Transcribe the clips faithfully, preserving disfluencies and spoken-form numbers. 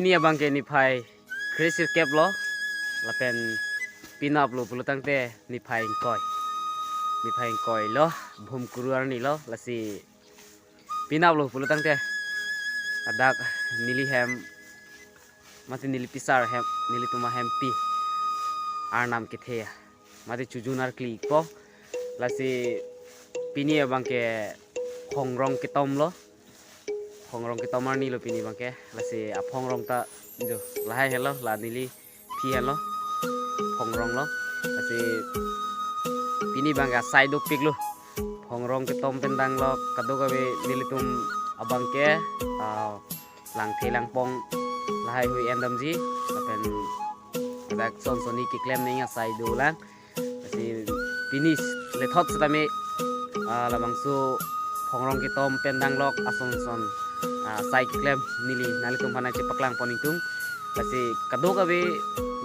Pini abangke niphai kre-sirkep lo, lapen penap lo pulotangte niphai ingkoi. Niphai ingkoi lo, Bhumkuru arni lo, lasi penap lo pulotangte. Ladak neli hem, mate neli pisar hem, nelitum ahempi arnam kethe ya. Mate chojun arkli po. Lasi pini abangke phongrong ketom lo. Phongrong ketom arni lo pini abangke. Lasi aphongrong ta jo lahai helo, la neli phi helo. Phongrong lo. Lasi pini abangke asai dopik lo. Phongrong ketom pen dang lo, kadokave nelitum abangke, ah, langthe langpong lahai hui endamji, lapen ladak son sonni keklem nangji asai dolang. Lasi pini lethot setame, ah, labangso phongrong ketom pen dang lo ason son, ah, asai keklem neli nanglitum aphan nangchepaklang pon ingtung. Lasi kadokave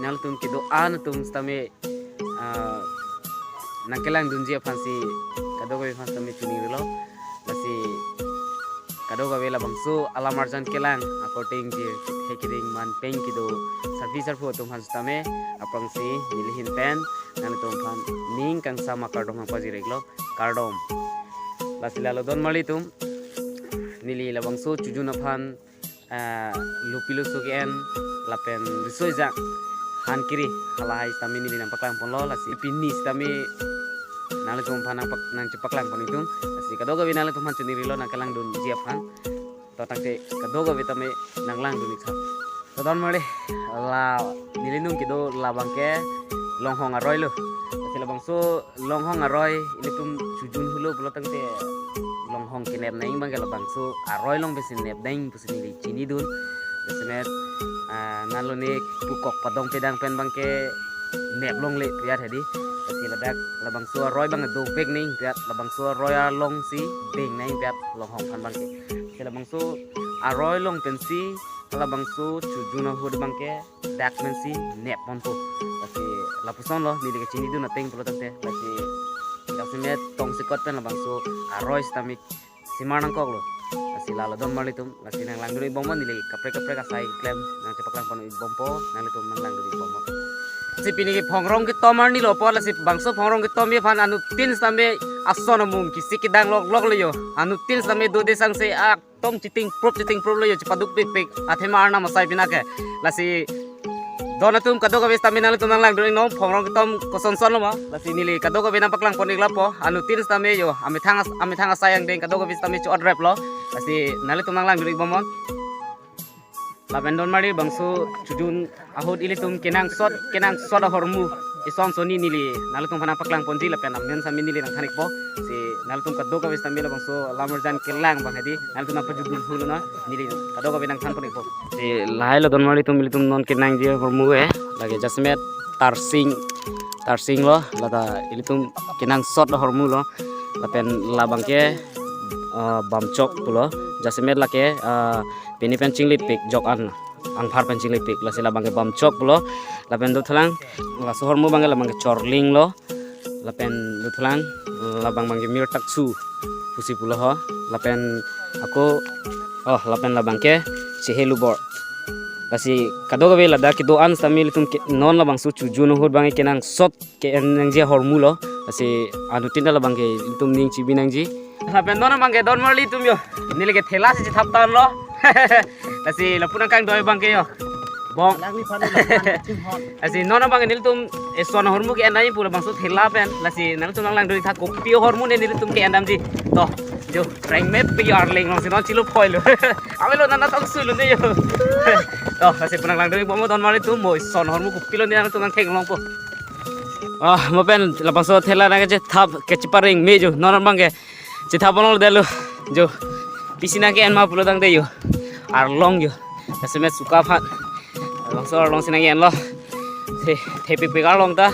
nanglitum kedo-an atum setame, ah, nangkelangdunji aphansi kadokave aphan setame choningri lo. Lasi kadokave labangso alam arjan kelang akorte ingjir kethe keding man pen kedo sarpi sarpo atum aphan setame aphrangsi neli ahin pen nanglitum aphan ning kangsam akardom nangpajir-ik lo, kardom. Lasi lalo donmarlitum, neli labangso chojun aphan, ah, lupi lusu ke-en lapen riso ejang han kiri halahai setame neli nangpaklang ponlo, lasi pini setame nanglitum aphan nangpak-, nangchepaklang pon ingtung. Lasi kadokave nanglitum aphan choningri lo nangkelangdunji aphan. To tangte kadokave tame nanglangdun-ik tha. To donmarli, la neli nung kedo labangke Longhong aroi lo. Lasi labangso Longhong aroi ilitum chojun hulo pulotangte Longhong kenep nangji abangke labangso aroi along pensi nep nangji pusi neli chinidun. Jasemet, ah, nalo ne pukok padong pedang pen abangke nep longle pu ya hedi. Lasi ladak labangso aroi abang dopik nangji pu ya, labangso aroi alongsi beng nangji pu ya Longhong aphan abangke. Lasi labangso aroi along pensi labangso chojun ahut abangke dak pensi nep ponpo. Lasi lapuson lo neli kachinidun ateng pulotangte. Lasi jasemet tongsekot pen labangso aroi setame simar nangkok lo. Lasi lalo donmarlitum, lasi nanglangdun-ik bom, neli kaprek kaprek asai keklem nangchepaklang pon-ik bompo, nanglitum nanglangdun-ik bom. Lasi pini ke phongrong ketom arni lo po, lasi bangso phongrong ketomji aphan anuttin setame ason amung kisi kedang loklok lo yo. Anuttin setame dode sangse ak tom chiting prop chiting prop lo yo, chepaduk pikpik athema arnam asai pina ke. Lasi don atum kadokave setame nanglitum nanglangdun-iknon phongrong ketom kosonson lo ma. Lasi neli kadokave nangpaklang pon-ik lapo. Anuttin setame yo amethang as-, amethang asai angdeng kadokave setame cho-otrep lo. Lasi nanglitum nanglangdun-ik bomnon. Lapen donmarli bangso chojun ahut ilitum kenangsot, kenangsot ahormu ison sonni neli nanglitum aphan nangpaklang ponji lapen amen setame neli nangthan-ikpo. Si nanglitum kadokave setame labangso alam arjan kelang abang hedi nanglitum nangpajudun hulo na, neli kadokave nangthan pon-ikpo. Si lahai lo donmarlitum, ilitum non kenangji ahormu ke, lake jasemet tarsing, tarsing lo, lata ilitum kenangsot ahormu lo, lapen labangke, ah, bamchok pulo, jasemet lake, ah, pini pen chinglipik jok an, angphar pen chinglipik, lasi labangke bamchok pulo. Lapen dothulang, laso ahormu abangke labangke chorling lo. Lapen dothulang, labang abangke mirtaksu pusi pulo ho. Lapen ako, oh, lapen labangke chehe lubor. Lasi kadokave ladak kedo-an setame ilitum ke non labangso chojun ahut abangke kenangsot ke-en nangji ahormu lo. Lasi anuttin ta labangke ilitum ning chibi nangji. Lapen non abangke donmarlitum yo, neli ke thela si chethap tan lo. Lasi lapu nangkangdoi abangke yo. Bong. Lasi non abangke nelitum eson ahormu ke-en nangji pu labangso thela pen. Lasi nanglitum nanglangdun-ik tha kopi ahormu ne nelitum ke-endamji. To, jo, rengmet pe yo arleng alongsi non chilo phoi lo. Avelo nana tong sulu ne yo. To, lasi pu nanglangdun-ik bom donmarlitum, mo eson ahormu kopilo ne nanglitum nangtheklongpo. Ah, mo pen labangso thela nangkechethap, kechepareng me jo, non abangke chethap ponlo detlo jo. Pisi nangke-en ma pulotangte yo, arlong yo. Jasemet suka aphan labangso arlongsi nangke-enlo. Se, thepikpik arlong ta.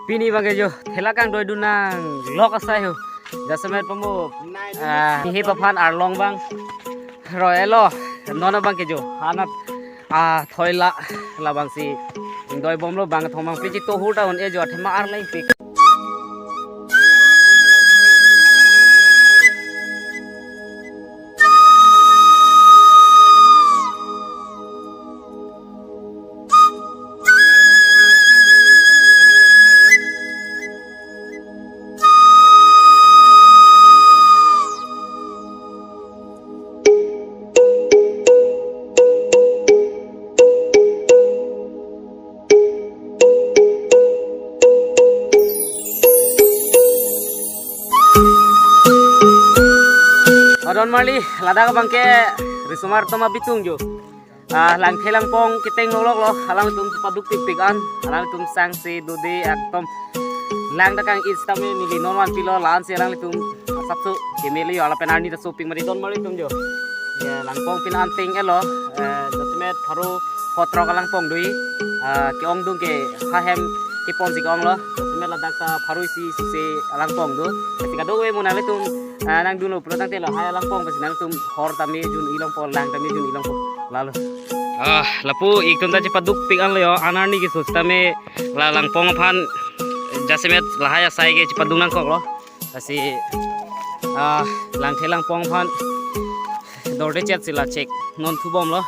Pini abangke jo thela kangdoidun nanglok asai ho. Jasemet pamo, ah, hihi aphan arlong abang roi-etlo. Non abangke jo hanat, ah, thoila labangsi ingdoi bomlo, bang thomang piji to hur ta un-e jo athema arleng pik. Don marli, ladak abangke risomar atum abitung jo. Ah, Langthe Langpong keteng lok lok lo, alanglitum chepaduk pikpik an, alanglitum sangse dode atum lang dakang its tame neli non vanpilo, la-ansi alanglitum asapso kemeli jo, lapen arni ta sopik mari don marli atum jo. Ya, Langpong pin an teng-et lo, eh, jasemet pharo phongo throk alangpong do, ah, ke-ongdung ke hahem keponsi ke-ong lo, jasemet ladak ta pharo isi suse alangpong do. Lasi kadokave mo nanglitum, ah, nangdunlo pulo tangte lahai alangpong pensi nangtum hor tame jun-i longpo, lang tame jun-i longpo. Lalo. Ah, lapu itum ta chepaduk pik an lo jo, an arni keso sitame la Langpong aphan jasemet lahai asai ke chepaduk nangkok lo. Lasi, ah, Langthe Langpong aphan dorde chet si la chek non thubom lo.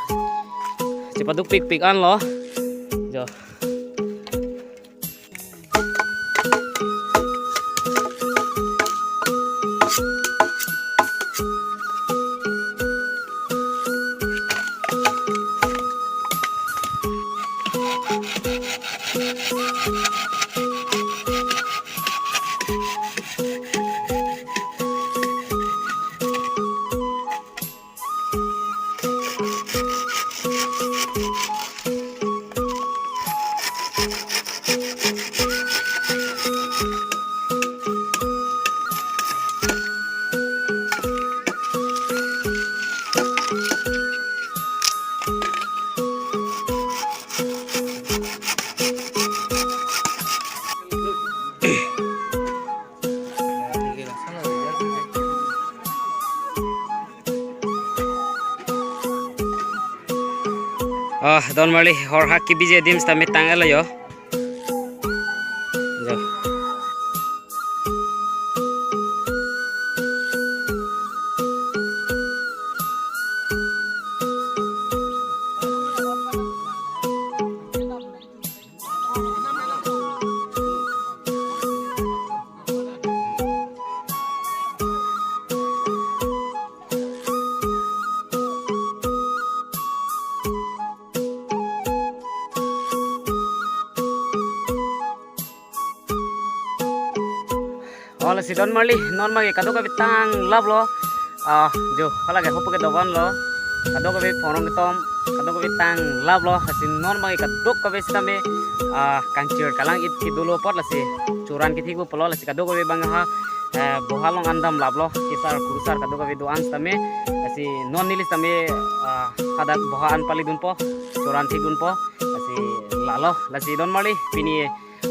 Chepaduk pikpik an lo. Jo. Oh, don marli, hor hak kebiji adim sitame tang-et lo jo. Jo. Oh, lasi don marli, non abangke kadokave tanglap lo. Ah, jo, halake hopu ke dovan lo. Kadokave phongrong ketom, kadokave tanglap lo. Lasi non abangke kadokave sitame, ah, kangchir kalang-it ke dolo apot lasi choran kethik pulo, lasi kadokave abang ha, eh, boha along an damlap lo. Kesar kurusar kadokave do-an sitame. Lasi non neli sitame, ah, hadak boha an palidunpo, choran thikdunpo. Lasi lalo, lasi don marli, pini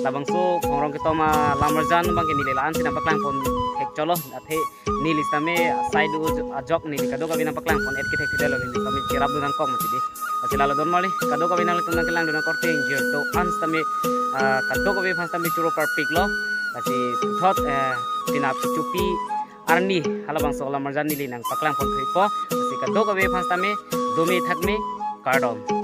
labangso phongrong ketom alamarjan abangke neli la-ansi nangpaklangpon thekchotlo, athe neli sitame asai do ajok neli kadokave nangpaklangpon-et kethekthedetlo, neli sitame cherapdun nangkok mati di. Lasi lalo don marli, kadokave nanglitum nangkelangdun nangkorte ingjir do-an sitame, ah, kadokave aphan sitame choro parpiklo. Lasi puthot, eh, penap kechopi arni halabangso alamarjan neli nangpaklangpon thupo. Lasi kadokave aphan sitame dome thakme, kardom.